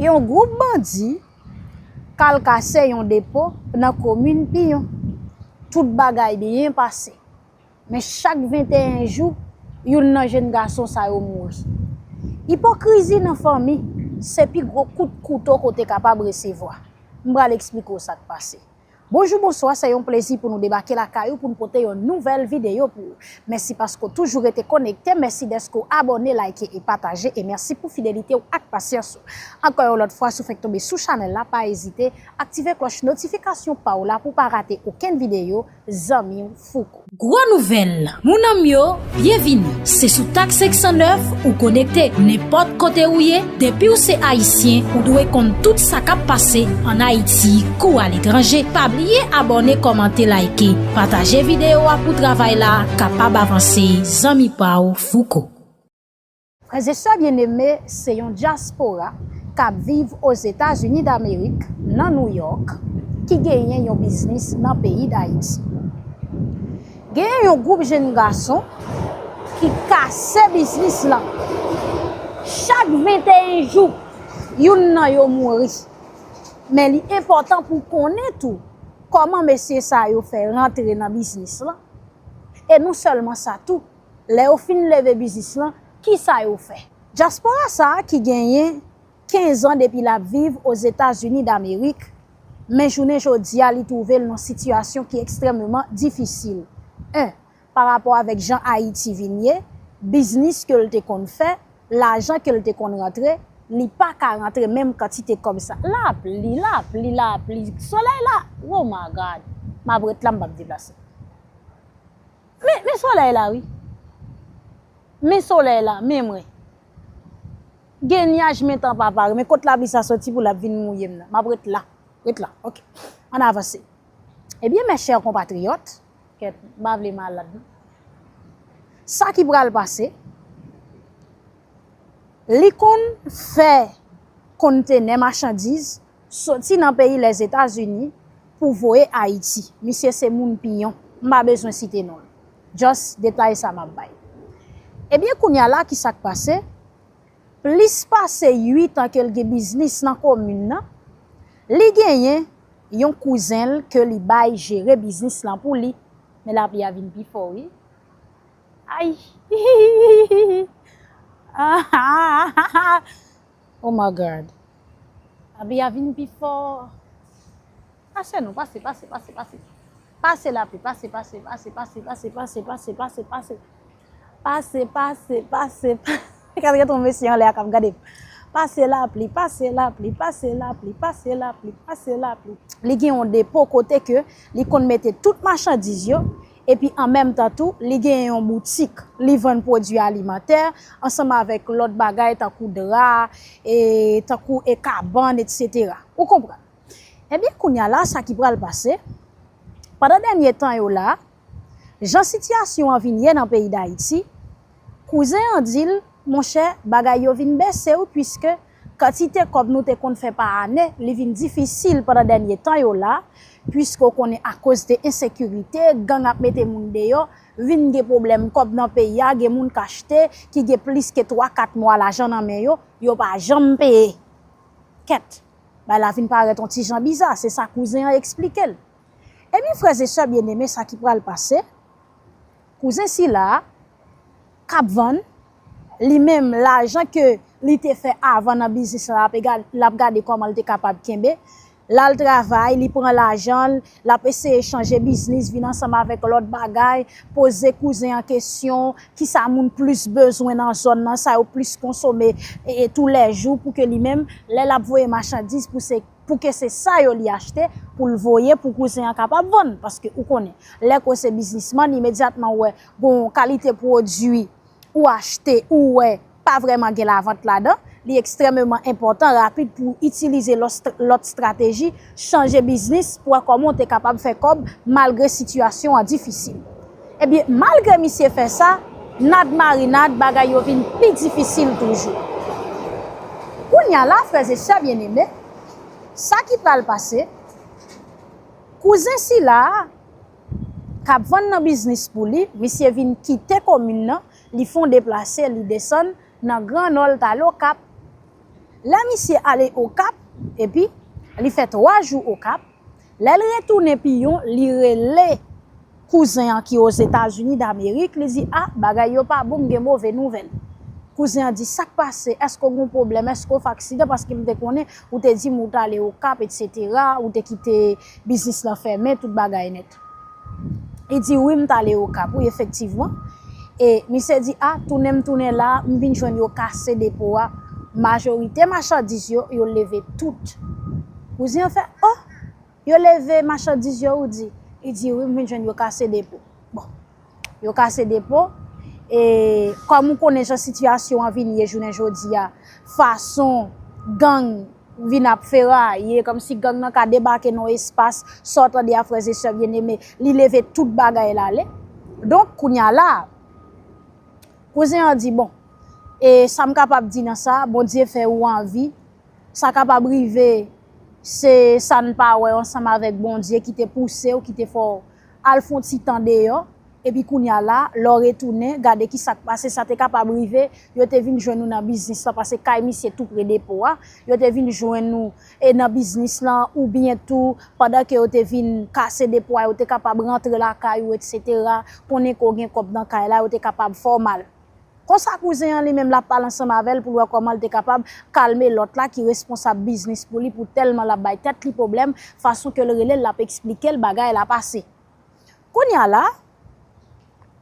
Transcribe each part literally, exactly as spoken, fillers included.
Yon gwoup bandi k al kase yon depo nan komin Piyon. Tout bagay byen pase. Men chak venteyen jou, youn nan jenn gason sa yo mouri. Ipokrizi nan fanmi, se pi gwo kout kouto ke w te kapab resevwa. M pral eksplike w sa k pase. Bonjou, bonswa, se yon plezi pou nou debake lakay ou pou n pote yon nouvèl videyo pou ou. Mèsi paske w toujou rete konekte, mèsi dèske w abòne, like e pataje, e mèsi pou fidelite w ak pasyans ou. Ankò yon lòt fwa, si w fèk tonbe sou chanèl la, pa ezite, aktive klòch notifikasyon pa w la pou w pa rate okenn videyo, zanmi w Fouco. Gwo nouvèl, moun an m yo, byenvini. Se sou Tak senk san nèf ou konekte. Nenpòt kote ou ye, depi w se ayisyen, ou dwe konn tout sa k ap pase ann Ayiti kou aletranje. Pa bliye abòne, kòmante, like, pataje videyo a pou travay la kapab avanse. Zanmi pa w Fouco. Frè e sè byeneme, se yon dyaspora k ap viv Ozetazini Damerik, nan New York, ki genyen yon biznis nan peyi Dayiti. Genyen yon gwoup jenn gason ki kase biznis lan. Chak venteyen jou, youn nan yo mouri. Men li enpòtan pou w konnen tou kòman mesye sa yo fè rantre nan biznis lan. E non sèlman sa tou, lè yo fin leve biznis lan, kisa yo fè? Dyaspora sa a ki genyen kenz an depi l ap viv Ozetazini Damerik, men jounen jodi a, li twouve l nan sitiyasyon ki ekstrèmeman difisil. En, pa rapò avèk jan Ayiti vin ye, biznis ke l te konn fè, lajan ke l te konn rantre, li pa ka rantre menm kantite kòb sa. Lapli, lapli, lapli, solèy la, oh my God, m ap ret la, m p ap deplase. Men, men solèy la, wi. Men solèy la, men mwen. Gen nyaj, men tan pa pare. Men kot lapli sa soti pou l ap vin mouye m nan? M ap ret la. Ret la. Ok. Ann avanse. Ebyen, mes chers compatriotes, kèt, m pa vle malad, non. Sa ki pral pase, li konn fè kontenè machandiz soti nan peyi Lèzetazini pou voye Ayiti. Misye se moun Piyon. M pa bezwen site non l. Just detay sa m ap bay. Ebyen, kounye a la, ki sa k pase? Plis pase uit an ke l gen biznis nan komin nan, li genyen yon kouzen l ke li bay jere biznis lan pou li. Men lapli a vin pi fò, wi. Ay! Oh my God. Lapli a vin pi fò. Pase non, pase, pase, pase, pase. Pase lapli, pase, pase, pase, pase, pase, pase, pase, pase, pase. Pase, pase, pase, pase. Gade, gade yon mesye anlè a k ap gade m. Pase lapli, pase lapli, pase lapli, pase lapli, pase lapli. Li gen yon depo kote ke li konn mete tout machandiz yo, epi an menm tan tou, li gen yon boutik, li vann pwodui alimantè, ansanm avèk lòt bagay tankou dra, e tankou e kabann, etsetera. Ou konprann? Ebyen, kounye a la, sa ki pral pase, pandan dènye tan yo la, jan sitiyasyon an vin ye nan peyi Dayiti, kouzen an di l, monchè, bagay yo vin bese, wi, piske kantite kòb nou te konn fè pa ane, li vin difisil pandan dènye tan yo la, piske w konnen, akoz de ensekirite, gang ap mete moun deyò, vin gen pwoblèm kòb nan peyi a, gen moun k achte, ki gen plis ke twa, kat mwa lajan nan men yo, yo pa janm peye. Kèt! Bagay la vin parèt yon ti jan biza, se sa kouzen an eksplike l. Ebyen, frè e sè byeneme, sa ki pral pase, kouzen sila a k ap vann, li menm, lajan ke li te fè avan nan biznis la, l ap ega-, l ap gade kòman l te kapab kenbe. L al travay, li pran lajan l, l ap eseye chanje biznis, vin ansanm avèk lòt bagay, poze kouzen an kesyon, kisa moun plis bezwen nan zòn nan, sa yo plis konsome, e, e, toulèjou, pou ke li menm, lè l ap voye machandiz, pou se, pou ke se sa yo li achte, pou l voye, pou kouzen an kapab vann. Paske ou konnen, lè ke w se biznismann, imedyatman w wè gon kalite pwodui ou achte, ou wè pa vrèman gen lavant ladan, li ekstrèmeman enpòtan, rapid pou w itilize lòt, lòt estrateji, chanje biznis pou wè kòman w te kapab fè kòb malgre sitiyasyon an difisil. Ebyen, malgre misye fè sa, nad marinad, bagay yo vin pi difisil toujou. Kounye a la, frè e sè byeneme, sa ki pral pase, kouzen sila a k ap vann nan biznis pou li, misye vin kite komin nan, li fè yon deplase, li desann nan Gran Nò, l t al Okap. Lè misye ale Okap, epi li fè twa jou Okap, lè l retounen Piyon, li rele kouzen an ki Ozetazini Damerik, li di, "A, bagay yo pa bon, m gen move nouvèl." Kouzen an di, "Sa k pase? Èske w gen pwoblèm? Èske w fè aksidan? Paske m te konnen ou te di m ou t ale Okap, etsetera, ou te kite biznis lan fèmen, tout bagay nèt." Li di, "Wi, m t ale Okap, wi, efektivman." E misye di, "A, tounen m tounen la, m vin jwenn yo kase depo a. Majorite machandiz yo, yo leve tout." Kouzen an fè, "O, yo leve machandiz yo, ou di?" Li di, "Wi, m vin jwenn yo kase depo." Bon, yo kase depo. E kòm ou konnen jan sitiyasyon an vin ye jounen jodi a, fason gang vin ap feraye, kòmsi gang nan ka debake nan yon espas, sa w tande a, frè e sè byeneme, li leve tout bagay l ale. Donk, kounye a la, kouzen an di, "Bon, e sa m kapab di nan sa, Bondye fè ou anvi, sa kapab rive, se sa n pa wè ansanm avèk Bondye ki te pouse w, ki te fè w al fè yon ti tan deyò." Epi kounye a la, lè w retounen, gade ki sa k pase, sa te kapab rive, yo te vin jwenn ou nan biznis lan, paske kay misye tou pre depo a, yo te vin jwenn ou e nan biznis lan, oubyen tou, pandan ke yo te vin kase depo a, yo te kapab rantre lakay ou, etsetera, konnen ke w gen kòb nan kay la, yo te kapab fè w mal. Konsa, kouzen an li menm, l ap pale ansanm avè l pou l wè kòman l te kapab kalme lòt la ki responsab biznis pou li, pou tèlman l ap bay tèt li pwoblèm, fason ke l rele l, l ap eksplike l bagay la pase. Kounye a la,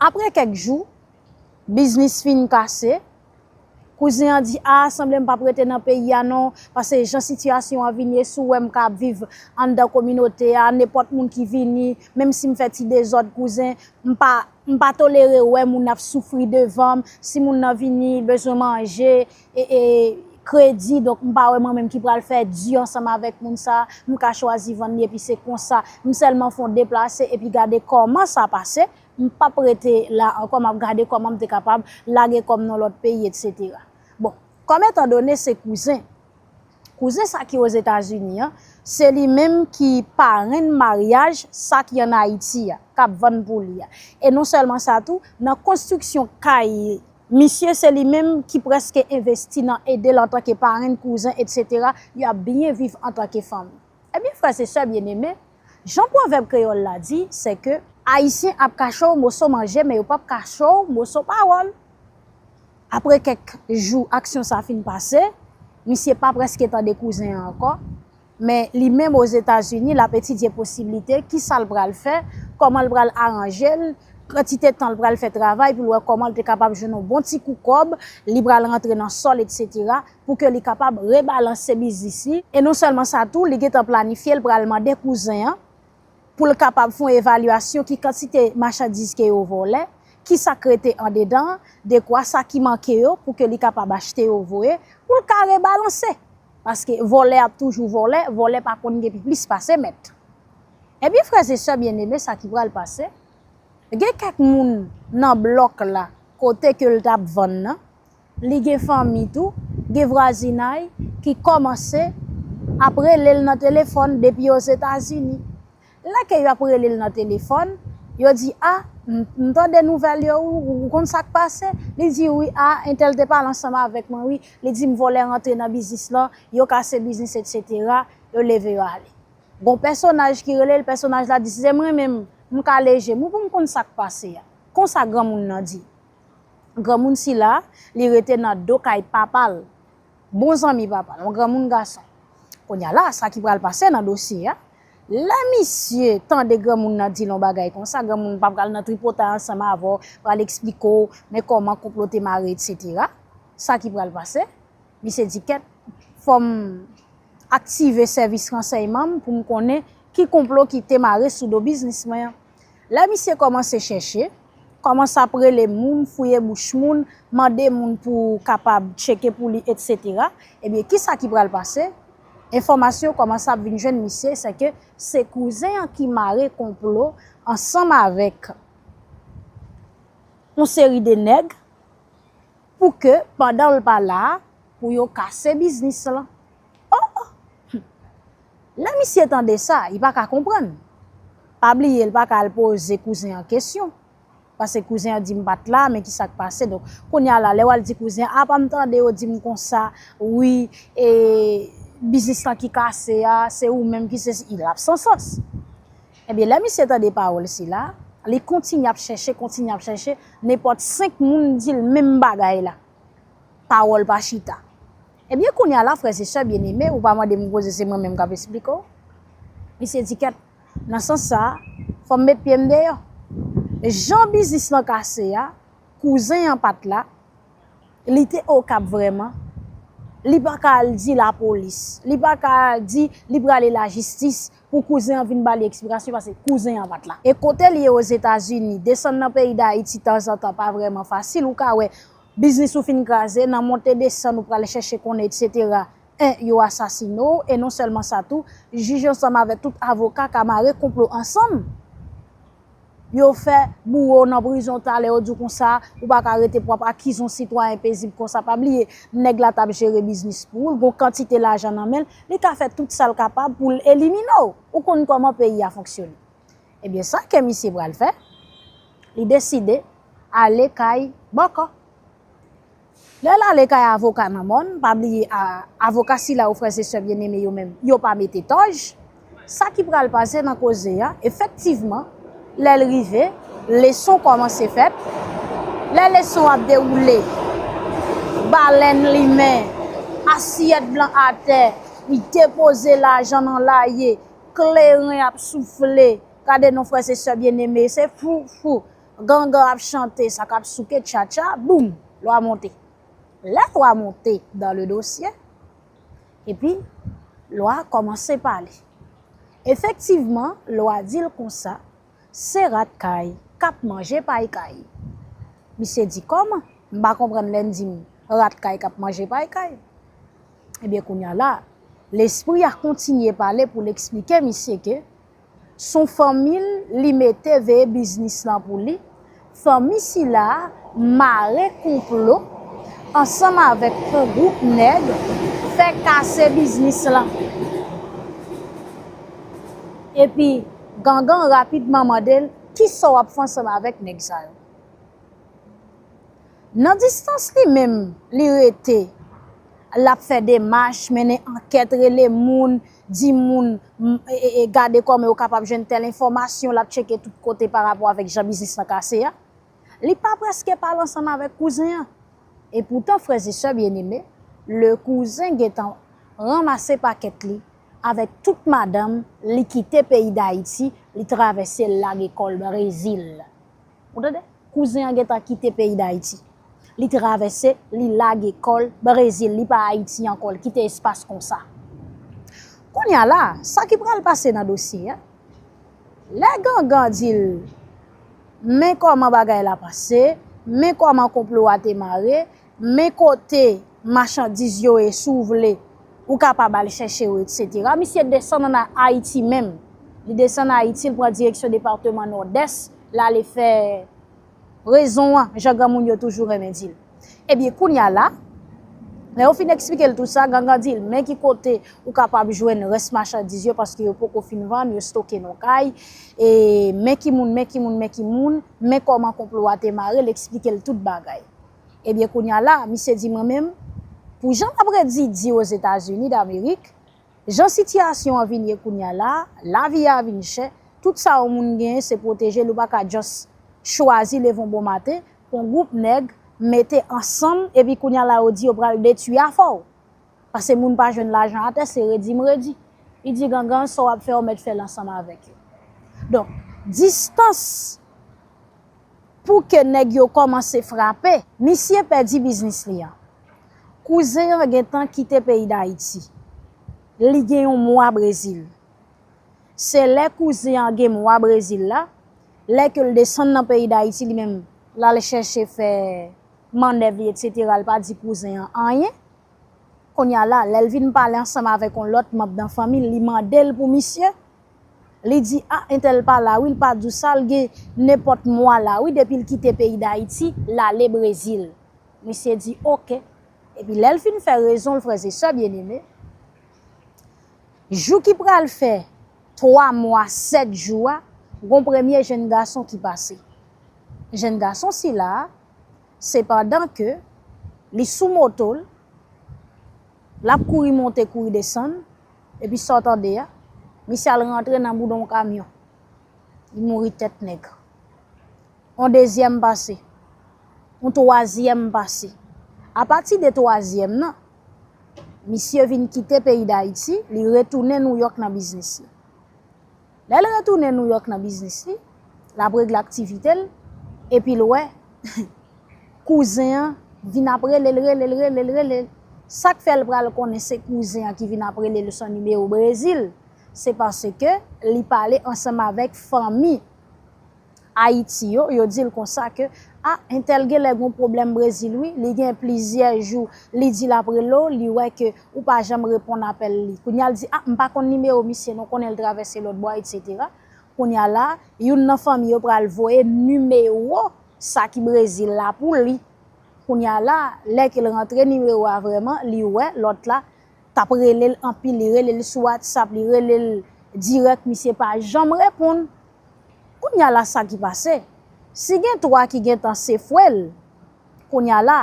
apre kèk jou, biznis fin kase, kouzen an di, "A, sanble m p ap rete nan peyi a non, paske jan sitiyasyon an vin ye, si w wè m ka ap viv anndan kominote a, nenpòt moun ki vini, menm si m fè ti dezòd, kouzen, m pa, m pa tolere wè moun ap soufri devan m, si moun nan vini, l bezwen manje, e, e, kredi, donk m pa wè mwen menm ki pral fè di ansanm avèk moun sa, m ka chwazi vann li, epi se konsa, m sèlman fè yon deplase, epi gade kòman sa pase, m p ap rete la ankò, m ap gade kòman m te kapab lage kò m nan lòt peyi, etsetera." Bon, kòm etandone se kouzen, kouzen sa ki Ozetazini an, se li menm ki parenn maryaj sa ki ann Ayiti a, k ap vann pou li a. E non sèlman sa tou, nan konstriksyon kay misye, se li menm ki prèske envesti nan ede l antanke parenn, kouzen, etsetera. Y ap byen viv antanke fanmi. Ebyen, frè e sè byeneme, jan pwovèb kreyòl la di, se ke Ayisyen ap kache w moso manje, men yo p ap kache w moso pawòl. Apre kèk jou aksyon sa fin pase, misye pa prèske tande kouzen an ankò, men li menm Ozetazini, l ap etidye posiblite, kisa l pral fè, kòman l pral aranje l, kantite tan l pral fè travay pou l wè kòman l te kapab jwenn yon bon ti kou kòb, li pral rantre nan sòl, etsetera, pou ke li kapab rebalanse biznis li. E non sèlman sa tou, li gentan planifye, l pral mande kouzen an pou l kapab fè yon evalyasyon ki kantite machandiz ke yo vòlè, ki sa k rete andedan, dekwa sa ki manke yo, pou ke li kapab achte yo voye, pou l ka rebalanse. Paske vòlè ap toujou vòlè, vòlè pa konn gen pi plis pase mèt. Ebyen, frè e sè byeneme, sa ki pral pase, gen kèk moun nan blòk la, kote ke l t ap vann nan, li gen fanmi tou, gen vwazinay ki kòmanse ap rele l nan telefòn depi Ozetazini. Lè ke y ap rele l nan telefòn, yo di, "A, m, m tande nouvèl yo, ou, ou konn sa k pase?" Li di, "Wi, a, entèl te pale ansanm avèk mwen, wi. Li di m vòlè rantre nan biznis lan, yo kase biznis, etsetera, yo leve yo ale." Gon pèsonaj ki rele l, pèsonaj la di, "Se mwen menm, m kale je m, wi, pou m konn sa k pase a." Konsa granmoun nan di. Granmoun sila, li rete nan do kay papa l, bon zanmi papa l, yon granmoun gason. Kounye a la, sa ki pral pase nan dosye a, lè misye tande granmoun nan di l yon bagay konsa, granmoun pa pral nan tripotay ansanm avè w, pral eksplike w, men kòman konplo te mare, etsetera. Sa ki pral pase, misye di, "Kèt, fò m aktive sèvis ransèyman m pou m konnen ki konplo ki te mare sou do biznis mwen an." Lè misye kòmanse chèche, kòmanse ap rele moun, fouye bouch moun, mande moun pou kapab tcheke pou li, etsetera. Ebyen, kisa ki pral pase? Enfòmasyon kòmanse ap vin jwenn misye, se ke se kouzen an ki mare konplo ansanm avèk yon seri de nèg pou ke, pandan l pa la, pou yo kase biznis lan. Oh! Lè misye tande sa, li pa ka konprann. Pa bliye, l pa ka al poze kouzen an kesyon. Paske kouzen an di m pa t la, men ki sa k pase. Donk, kounye a la, lè w al di kouzen an, apa m tande yo di m konsa, wi, e, biznis lan ki kase a, se ou menm ki se, l ap san sans. Ebyen, lè misye tande pawòl sila, li kontinye ap chèche, kontinye ap chèche, nenpòt senk moun di l menm bagay la. Pawòl pa chita. Ebyen, kounye a la, frè e sè byeneme, ou pa mande m koze, se mwen menm k ap esplike w. Misye di kèt, nan sans sa a, fò m met pye m deyò. Jan biznis lan kase a, kouzen an pa t la, li te Okap vrèman, li pa ka al di lapolis, li pa ka al di li prale lajistis pou kouzen an vin ba li eksplikasyon paske kouzen an pa t la. E kote l ye Ozetazini, desann nan peyi Dayiti tanzantan pa vrèman fasil, ou ka wè biznis ou fin kraze, nan monte desann ou pral chèche konnen, etsetera. En, yo asasine w, e non sèlman sa tou, jij ansanm avèk tout avoka ka mare konplo ansanm. Yo fè boure w nan prizon talè, yo di w konsa, ou pa ka rete pou w ap akize yon sitwayen pezib konsa. Pa bliye, nèg la t ap jere biznis pou ou, l gon kantite lajan nan men l, li ka fè tout sa l kapab pou l elimine w. Ou konn kòman peyi a fonksyone. Ebyen, sa ke misye pral fè, li deside ale kay bòkò. Lè l ale kay avoka nan mòn, pa bliye a, avoka sila yo, frè e sè byeneme yo menm, yo pa mete tòj. Sa ki pral pase nan koze a, efektivman, lè l rive, leson kòmanse fèt. Lè leson ap dewoule, balèn limen, asyèt blan atè, li depoze lajan nan laye, kleren ap soufle. Gade non, frè e sè byeneme, se fou, fou. Gangan ap chante, sa k ap souke, tchatcha, boum, lwa monte. Lè lwa monte dans le dossier, epi lwa kòmanse pale. Efektivman, lwa di l konsa, se rat kay k ap manje pay kay. Misye di, kòman? M pa konprann lè n di m rat kay k ap manje pay kay. Ebyen, kounye a la, lespri a kontinye pale pou l eksplike misye ke s on fanmi l li mete veye biznis lan pou li. Fanmi sila a mare konplo ansanm avèk on gwoup nèg fè kase biznis lan. Epi, gangan rapidman mande l, kisa w ap fè ansanm avèk nèg sa yo? Nan distans li menm, li rete, l ap fè demach, mennen ankèt, rele moun, di moun, m, e, e, e, gade kòman yo kapab jwenn tèl enfòmasyon, l ap tcheke tout kote pa rapò avèk jan biznis lan kase a. Li pa prèske pale ansanm avèk kouzen an. Epoutan, frè e sè byeneme, le kouzen gentan ranmase pakèt li avèk tout madanm, li kite peyi Dayiti, li travèse, l lage kò l Brezil. Ou tande? Kouzen an gentan kite peyi Dayiti. Li travèse, li lage kò l Brezil, li pa Ayiti ankò, l kite espas konsa. Kounye a la, sa ki pral pase nan dosye a? Lè gangan di l, men kòman bagay la pase, men kòman konplo a te mare, men kote machandiz yo ye, si w vle, ou kapab al chèche yo, etsetera. Misye desann ann Ayiti menm. Li desann Ayiti, l pran direksyon depatman Nòdès, l ale fè rezon an, jan granmoun yo toujou renmen di l. Ebyen, kounye a la, lè yo fin eksplike l tout sa, gangan di l, men ki kote ou kapab jwenn rès machandiz yo, paske yo poko fin vann, yo stoke nan kay, e men ki moun, men ki moun, men ki moun, men kòman konplo a te mare, l eksplike l tout bagay. Ebyen, kounye a la, misye di mwen menm, pou jan m ap redi di Ozetazini Damerik, jan sitiyasyon an vin ye kounye a la, lavi a vin chè, tout sa yon moun genyen se pwoteje l, ou pa ka just chwazi leve yon bon maten, pou yon gwoup nèg mete ansanm, epi kounye a la yo di yo pral detwi afè w. Paske moun pa jwenn lajan atè, se redi m redi. Li di gangan, sa w ap fè, w mèt fè l ansanm avèk yo. Donk, distans pou ke nèg yo kòmanse frape, misye pèdi biznis li an. Kouzen an gentan kite peyi Dayiti. Li gen yon mwa Brezil. Se lè kouzen an gen mwa Brezil la, lè ke l desann nan peyi Dayiti, li menm, l al chèche fè mannèv li, etsetera, l pa di kouzen an anyen. Kounye a la, lè l vin pale ansanm avèk yon lòt manm nan fanmi l, li mande l pou misye. Li di, a, entèl pa la wi, l pa di w sa, l gen nenpòt mwa la wi, depi l kite peyi Dayiti, l ale Brezil. Misye di, oke. Epi lè l fin fè rezon l, frè e sè byeneme, jou ki pral fè twa mwa, sèt jou a, gon premye jenn gason ki pase. Jèn gason sila a, se pandan ke li sou moto l, l ap kouri monte, kouri desann, epi sa w tande a, misye al rantre nan boudon yon kamyon. Li mouri tèt nèg. On dezyèm pase. On twazyèm pase. Apati de twazyèm nan, misye vin kite peyi Dayiti, li retounen Nouyòk nan biznis li. Lè l retounen Nouyòk nan biznis li, l ap regle aktivite l, epi l wè kouzen an vin ap rele l, rele l, rele l, rele l. Sa k fè l pral konnen se kouzen an ki vin ap rele l sou nimewo Brezil, se paske li pale ansanm avèk fanmi Ayiti yo, yo di l konsa ke, a, entèl genlè gen yon pwoblèm Brezil wi, li gen plizyè jou, li di l ap rele w, li wè ke ou pa janm reponn apèl li. Kounye a l di, a, m pa konn nimewo misye non, konnen l travèse lòt bò, etsetera. Kounye a la, youn nan fanmi yo pral voye nimewo sa ki Brezil la pou li. Kounye a la, lè ke l rantre nimewo a vrèman, li wè lòt la t ap rele l anpil, li rele l sou WhatsApp, li rele l dirèk, misye pa janm reponn. Kounye a la sa ki pase? Si gen twa ki gentan sefwe l, kounye a la,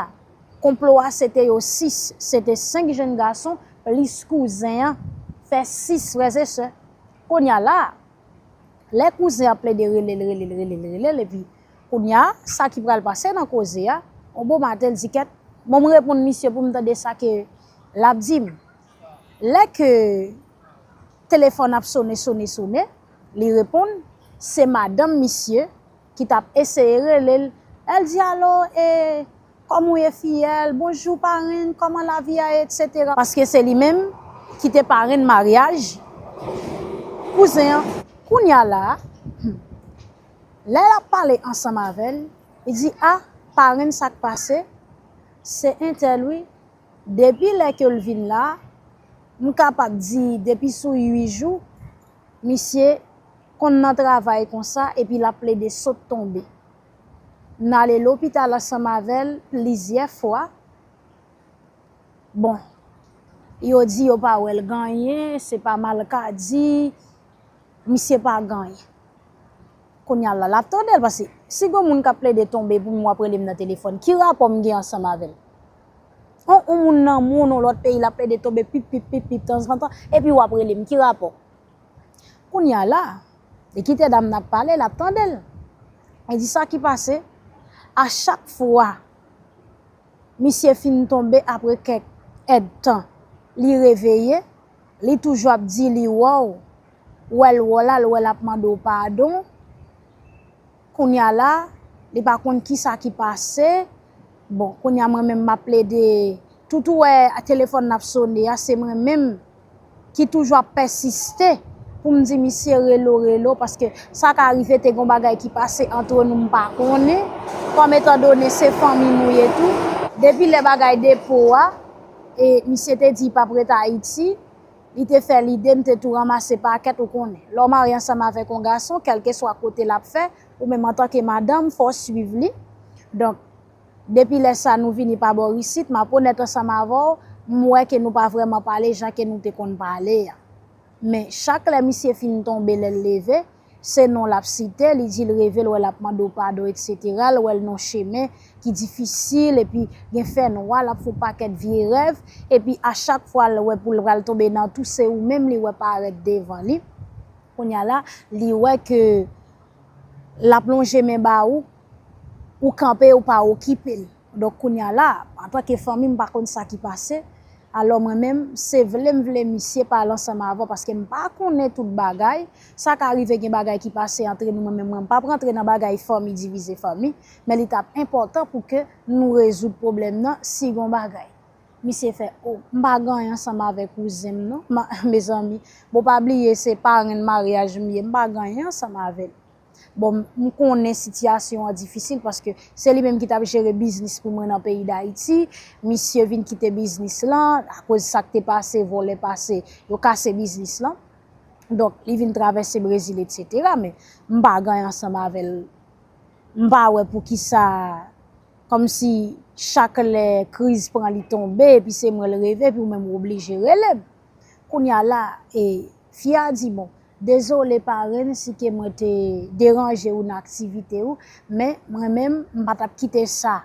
konplo a se te yo sis, se te senk jèn gason plis kouzen an, fè sis frè e sè. Kounye a la, lè kouzen an ap plede rele l, rele l, rele l, rele l, epi kounye a, sa ki pral pase nan koze a, on bon maten l di kèt, bon m reponn misye pou m tande sa ke l ap di m. Lè ke telefòn ap sone, sone, sone, li reponn, se madanm misye ki t ap eseye rele l. Lè l di, alo, e, kòman w ye fiyèl? Bonjou parenn, kòman lavi a ye, etsetera. Paske se li menm ki te parenn maryaj kouzen an. Kounye a la, lè l ap pale ansanm avè l, li di, a, parenn, sa k pase? Se entèl wi. Depi lè ke l vin la, m kapab di depi sou uit jou, misye konn nan travay konsa epi l ap plede sot tonbe. N ale lopital ansanm avè l plizyè fwa. Bon, yo di yo pa wè l gen anyen, se pa malkadi, misye pa gen anyen. Kounye a la, l ap tande l, paske si gen moun k ap plede tonbe pou m, w ap rele m nan telefòn, ki rapò m gen ansanm avè l? On, on moun nan moun, on lòt peyi, l ap plede tonbe pip, pip, pip, pip, tanzantan, epi w ap rele m, ki rapò? Kounye a la, li kite dam nan ap pale, l ap tande l. Li di sa ki pase, a chak fwa misye fin tonbe apre kèk èdtan, li reveye, li toujou ap di li wè w, wè l wè w la, l wè l ap mande w padon. Kounye a la, li pa konn kisa ki pase. Bon, kounye a mwen menm m ap plede, tout ou wè telefòn nan ap sone a, se mwen menm ki toujou ap pèsiste pou m di misye rele w, rele w, paske sa ka rive te gen yon bagay ki pase antre nou m pa konnen, kòm etandone se fanmi nou ye tou. Depi lè bagay depo a, e misye te di l p ap ret Ayiti, li te fè lide, m te tou ranmase pakèt, ou konnen. Lè w marye ansanm avèk yon gason, kèlkeswa kote l ap fè, ou menm antanke madanm, fò w swiv li. Donk, depi lè sa nou vini pa bò isit, m ap onèt ansanm avè w, m wè ke nou pa vrèman pale jan ke nou te konn pale a. Men chak lè misye fin tonbe, lè l leve, se non l ap site, li di l reve, l wè l ap mande w padon, etsetera, l wè l nan yon chemen ki difisil, epi gen fènwa, l ap fè yon pakèt vye rèv, epi a chak fwa l wè pou l pral tonbe nan tou, se ou menm li wè parèt devan li. Kounye a la, li wè ke l ap lonje men ba ou, ou kanpe, ou pa okipe l. Donk, kounye a la, antanke fanmi, m pa konn sa ki pase. Alò, mwen menm, se vle m vle misye pale ansanm avè w, paske m pa konnen tout bagay. Sa ka rive gen bagay ki pase antre nou, mwen menm, mwen m p ap rantre nan bagay fanmi, divize fanmi, men li t ap enpòtan pou ke nou rezoud pwoblèm nan si gon bagay. Misye fè, o, m pa gen anyen ansanm avè kouzen m non. Ma, mezanmi, bon, pa bliye se parenn maryaj m ye, m pa gen anyen ansanm avè l. Bon, m konnen sitiyasyon an difisil paske se li menm ki t ap jere biznis pou mwen nan peyi Dayiti. Misye vin kite biznis lan akoz sa k te pase, vòlè pase, yo kase biznis lan. Donk, li vin travèse Brezil, etsetera. Men m pa gen ansanm avè l. M pa wè poukisa, kòmsi chak lè kriz pran li tonbe, epi se mwen l reve, epi ou menm ou oblije rele m. Kounye a la, e, fi a di, bon, Dezole parenn si ke mwen te deranje ou nan aktivite ou, men mwen menm, m pa t ap kite sa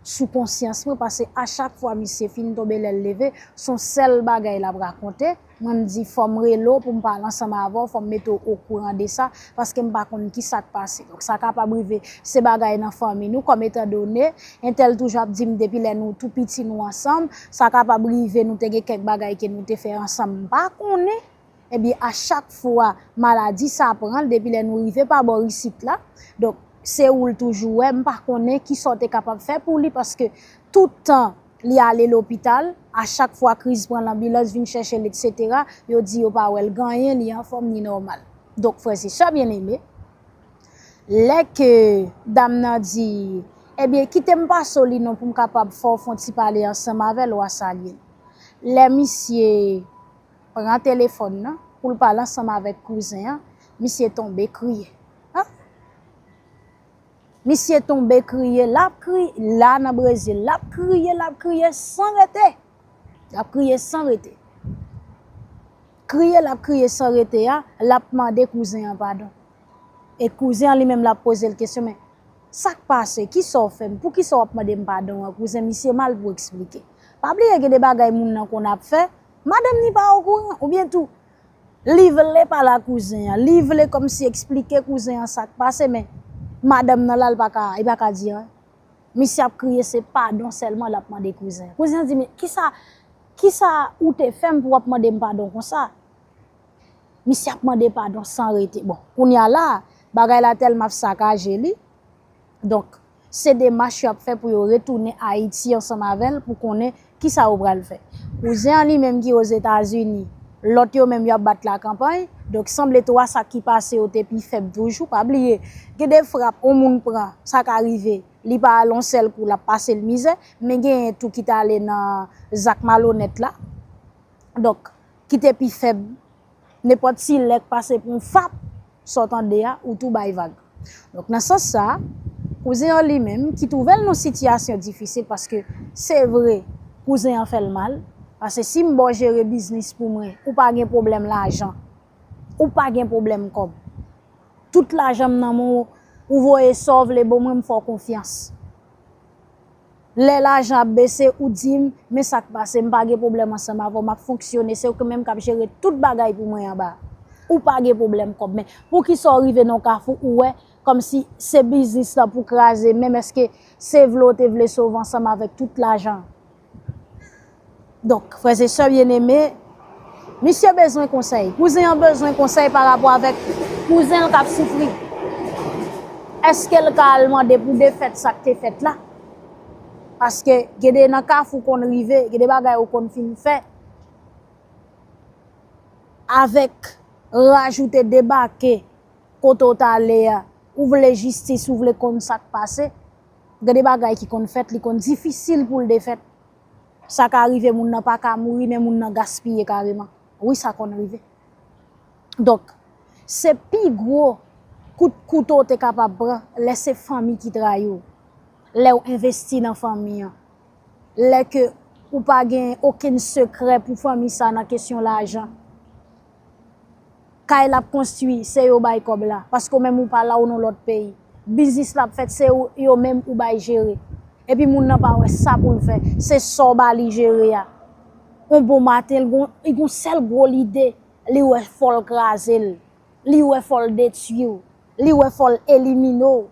sou konsyans mwen, paske a chak fwa misye fin tonbe lè l leve, se yon sèl bagay l ap rakonte. Mwen m di fò m rele w pou m pale ansanm avè w, fò m mete w okouran de sa, paske m pa konn ki sa k pase. Donk sa kapab rive se bagay nan fanmi nou, kòm etandone entèl toujou ap di m depi lè nou tou piti nou ansanm, sa kapab rive nou te gen kèk bagay ke nou te fè ansanm, m pa konnen. Ebyen, a chak fwa maladi sa pran l, depi lè nou rive pa bò isit la, donk, se ou l toujou wè, m pa konnen kisa w te kapab fè pou li, paske tout tan li ale lopital, a chak fwa kriz pran l, anbilans vin chèche l, etsetera, yo di yo pa wè l gen anyen, li anfòm, li nòmal. Donk, frè e sè byeneme, lè ke dam nan di, ebyen, kite m pase w li non pou m kapab fè w fè yon ti pale ansanm avè l, w a salye l. Lè misye pran telefòn nan pou l pale ansanm avèk kouzen an, misye tonbe kriye. An? Misye tonbe kriye, l ap kriye, la nan Brezil, l ap kriye, l ap kriye san rete. L ap kriye san rete. Kriye l ap kriye san rete a, l ap mande kouzen an padon. E kouzen an li menm l ap poze l kesyon, men sa k pase? Kisa w fè m? Poukisa w ap mande m padon an? Kouzen misye mal pou eksplike. Pa bliye gen de bagay moun nan konn ap fè, madanm ni pa okouran, oubyen tou, li vle pale a kouzen an, li vle kòmsi eksplike kouzen an sa k pase, men madanm nan la, l pa ka, li pa ka di anyen. Misye ap kriye, se padon sèlman l ap mande kouzen an. Kouzen an di, men kisa, kisa ou te fè m pou w ap mande m padon konsa? Misye ap mande padon san rete. Bon, kounye a la, bagay la tèlman ap sakaje li. Donk, se demach yo ap fè pou yo retounen Ayiti ansanm avè l pou konnen kisa yo pral fè. Kouzen an li menm ki Ozetazini, lòt yo menm yo ap bat lakanpay. Donk, sanble twa sa ki pase yo te pi fèb toujou. Pa bliye, gen de frap yon moun pran, sa ka rive, li pa al yon sèl kou, l ap pase l mizè, men genyen tou ki t ale nan zak malonèt la. Donk, ki te pi fèb, nenpòt ti lè k pase pou yon fap, sa w tande a, ou tou bay vag. Donk, nan sans sa, kouzen an li menm, ki twouve l nan sitiyasyon difisil, paske se vre, kouzen an fè l mal, paske si m ba w jere biznis pou mwen, ou pa gen pwoblèm lajan, ou pa gen pwoblèm kòb. Tout lajan m nan men w, ou voye sa w vle ban mwen, m fè w konfyans. Lè lajan ap bese, ou di m, men sa k pase, m pa gen pwoblèm ansanm avè w, m ap fonksyone, se ou menm k ap jere tout bagay pou mwen anba. Ou pa gen pwoblèm kòb, men poukisa w rive nan yon kafou, ou wè, kòmsi se biznis lan pou kraze, menm èske se vle w te vle sove ansanm avèk tout lajan? Donk, frè e sè byeneme, misye bezwen konsèy. Kouzen an bezwen konsèy pa rapò avèk kouzen l k ap soufri. Èske l ka al mande pou defèt sa k te fèt la? Paske gen de nan kafou konn rive, gen de bagay ou konn fin fè. Avèk raj ou te debake kote w t ale a, ou vle jistis, ou vle konn sa k pase. Gen de bagay ki konn fèt, li konn difisil pou l defèt. Sa ka rive moun nan pa ka mouri, men moun nan gaspiye kareman. Wi, sa konn rive. Donk, se pi gwo kout kouto w te kapab pran lè se fanmi ki trayi w, lè w envesti nan fanmi an, lè ke ou pa gen okenn sekrè pou fanmi sa nan kesyon lajan. Kay l ap konstwi, se yo bay kòb la, paske w menm ou pa la, ou nan lòt peyi. Biznis l ap fèt, se ou, yo menm ou bay jere. Epi moun nan pa wè sa pou l fè, se sa w ba li jere a. On bon maten, li gon, li gon sèl gwo lide, li wè fò l kraze l, li wè fò l detwi w, li wè fò l elimine w.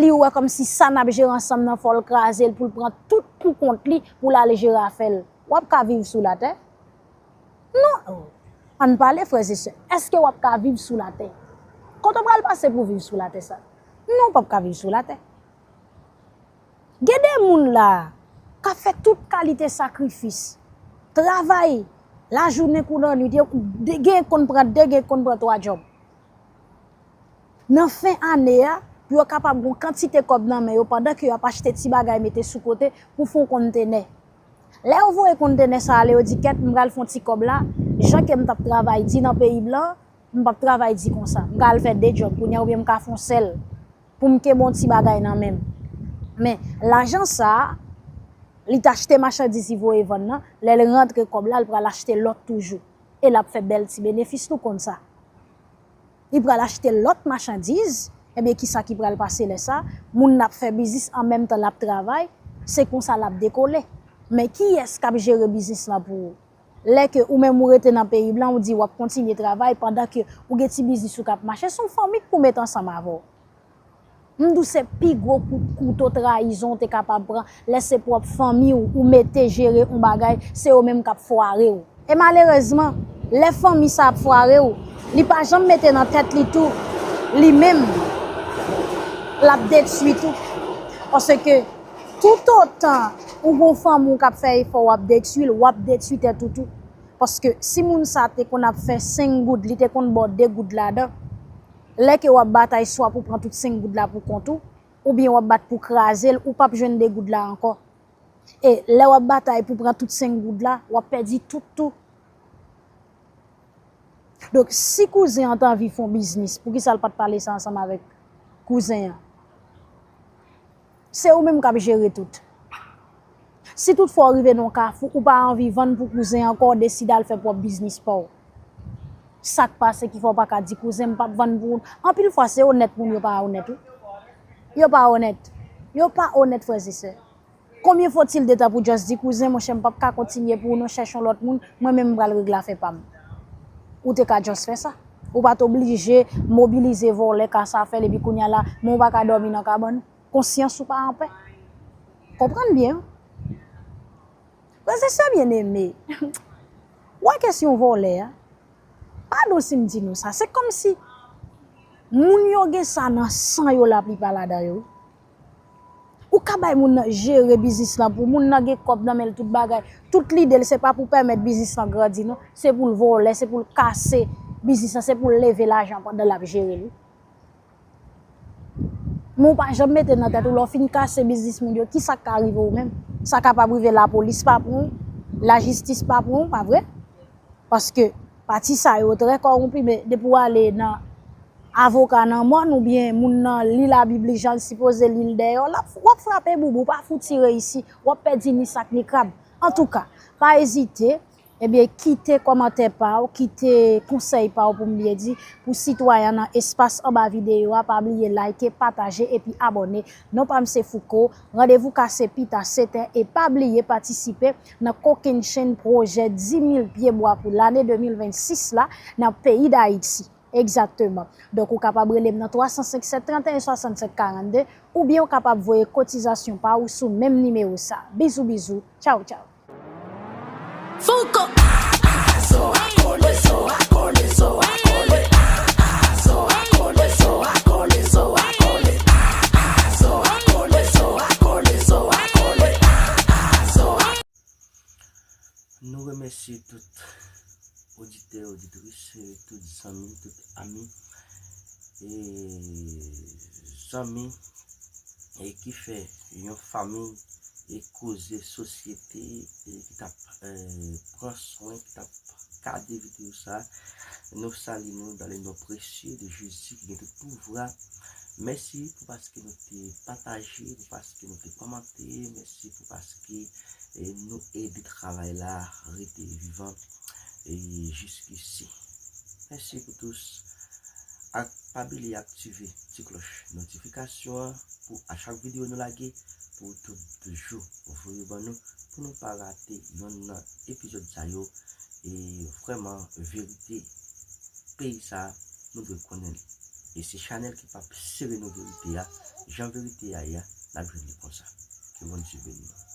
Li wè kòmsi sa n ap jere ansanm nan fò l kraze l pou l pran tout pou kont li pou l al jere afè l. W ap ka viv sou latè? Non. Ann pale, frè e sè. Èske w ap ka viv sou latè? Kote w pral pase pou viv sou latè sa? Non, w p ap ka viv sou latè. Gen de moun la k ap fè tout kalite sakrifis, travay lajounen kou lannwit, yo, de, gen konn pran de, gen konn pran twa djòb. Nan fen ane a, pou yo kapab gen yon kantite kòb nan men yo pandan ke y ap achte ti bagay mete sou kote pou fè yon kontenè. Lè yo voye kontenè sa ale, yo di, kèt, m pral fè yon ti kòb la, jan ke m t ap travay di nan peyi blan, m p ap travay di konsa. M ka al fè de djòb kounye a oubyen m ka fè yon sèl pou m kenbe yon ti bagay nan men m. Men, lajan sa a, li t achte machandiz li voye vann nan, lè l rantre kòb la, l pral achte lòt toujou. E l ap fè bèl ti benefis, nou konn sa. li pral achte lòt machandiz, ebyen, kisa ki pral pase lè sa? Moun nan ap fè biznis an menm tan l ap travay, se konsa l ap dekole. Men kiyès k ap jere biznis lan pou ou? Lè ke ou menm ou rete nan peyi blan, ou di w ap kontinye travay pandan ke ou gen ti biznis ou k ap mache, se yon fanmi k pou met ansanm avè w. M di w se pi gwo kout kouto trayizon w te kapab pran, lè se pwòp fanmi w ou mete jere yon bagay, se yo menm k ap fware w. E malerezman, lè fanmi sa ap fware w, li pa janm mete nan tèt li tou, li menm, l ap detwi tou. Paske toutotan ou gon fanmi w k ap fè efò, w ap detwi l, w ap detwi tèt ou tou. Paske si moun sa te konn ap fè senk goud, li te konn ba w de goud ladan, lè ke w ap batay swa pou pran tout senk goud la pou kont ou, oubyen w ap bat pou kraze l, ou p ap jwenn de goud la ankò. E lè w ap batay pou pran tout senk goud la, w ap pèdi tout tou. Donk, si kouzen an t anvi fè yon biznis, poukisa l pa t pale sa ansanm avèk kouzen an? Se ou menm k ap jere tout. Si toutfwa w rive nan yon kafou, ou pa anvi vann pou kouzen an, ankò w deside al fè pwòp biznis pa w. Sa k pase ki fè w pa ka di kouzen m p ap vann pou ou? Anpil fwa, se onèt moun yo pa onèt, wi. Yo pa onèt. Yo pa onèt, frè e sè. Konbyen fòtil de tan pou just di, kouzen, monchè, m p ap ka kontinye pou ou non, chèche yon lòt moun, mwen menm m pral regle afè pa m. Ou te ka just fè sa. Ou pa t oblije mobilize vòlè ka sa fè l, epi kounye a la, men w pa ka dòmi nan kabann. Konsyans ou pa anpè. Konprann byen, wi. Frè e sè byeneme, w wè kesyon vòlè a, padon si m di nou sa, se kòmsi moun yo gen sa nan san yo laplipa ladan yo, wi. Ou ka bay moun nan jere biznis lan pou moun nan gen kòb nan men l, tout bagay. Tout lide l se pa pou pèmèt biznis lan grandi non, se pou l vòlè, se pou l kase biznis lan, se pou l leve lajan pandan l ap jere l, wi. Men w pa janm mete nan tèt ou, lè w fin kase biznis moun yo, kisa k ka rive w menm? Sa kapab rive lapolis pa pran w, lajistis pa pran w, pa vre? Paske pati sa yo trè kòwonpi, men depi w ale nan avoka nan mòn oubyen moun nan li Labib li jan l sipoze li l dèyè w, l ap, w ap frape boubou, w pa fouti reyisi, w ap pèdi ni sak ni krab. Antouka, pa ezite, ebyen, kite kòmantè pa w, kite konsèy pa w pou m byen di, pou sitwayen nan espas anba videyo a, pa bliye like, pataje epi abòne. Non pa m se Fouco, randevou kase pita sèt è, e pa bliye patisipe nan Kokennchenn pwojè dis mil pye bwa pou lane de mil vennsis la nan peyi Dayiti. Egzakteman. Donk, ou kapab rele m nan twa san senk sèt trannteyen swasannsèt karannde, oubyen ou kapab voye kotizasyon pa ou sou menm nimewo sa. Bizou, bizou. Tchaw, tchaw. Fouco. Nou remèsye tout oditè, oditris, e tout zanmi, tout ami, e zanmi, e ki fè yon fanmi, e koze sosyete, e ki t ap, e, pran swen, ki t ap gade videyo sa. Nou salye nou dans le nom précieux de Jésus ki gen tout pouvwa. Mèsi pou paske nou te pataje, pou paske nou te kòmante, mèsi pou paske, e, nou ede travay la rete vivan, e, jiskisi. Mèsi pou tous. Ak pa bliye aktive ti klòch notifikasyon an pou a chak videyo nou lage, pou w toujou voye ban nou, pou nou pa rate yonn nan epizòd sa yo. E vrèman, verite peyi sa a, nou dwe konnen li. E se chanèl ki p ap sere nou verite a, jan verite a ye a, n ap jwenn li konsa. Ke Bondye beni nou.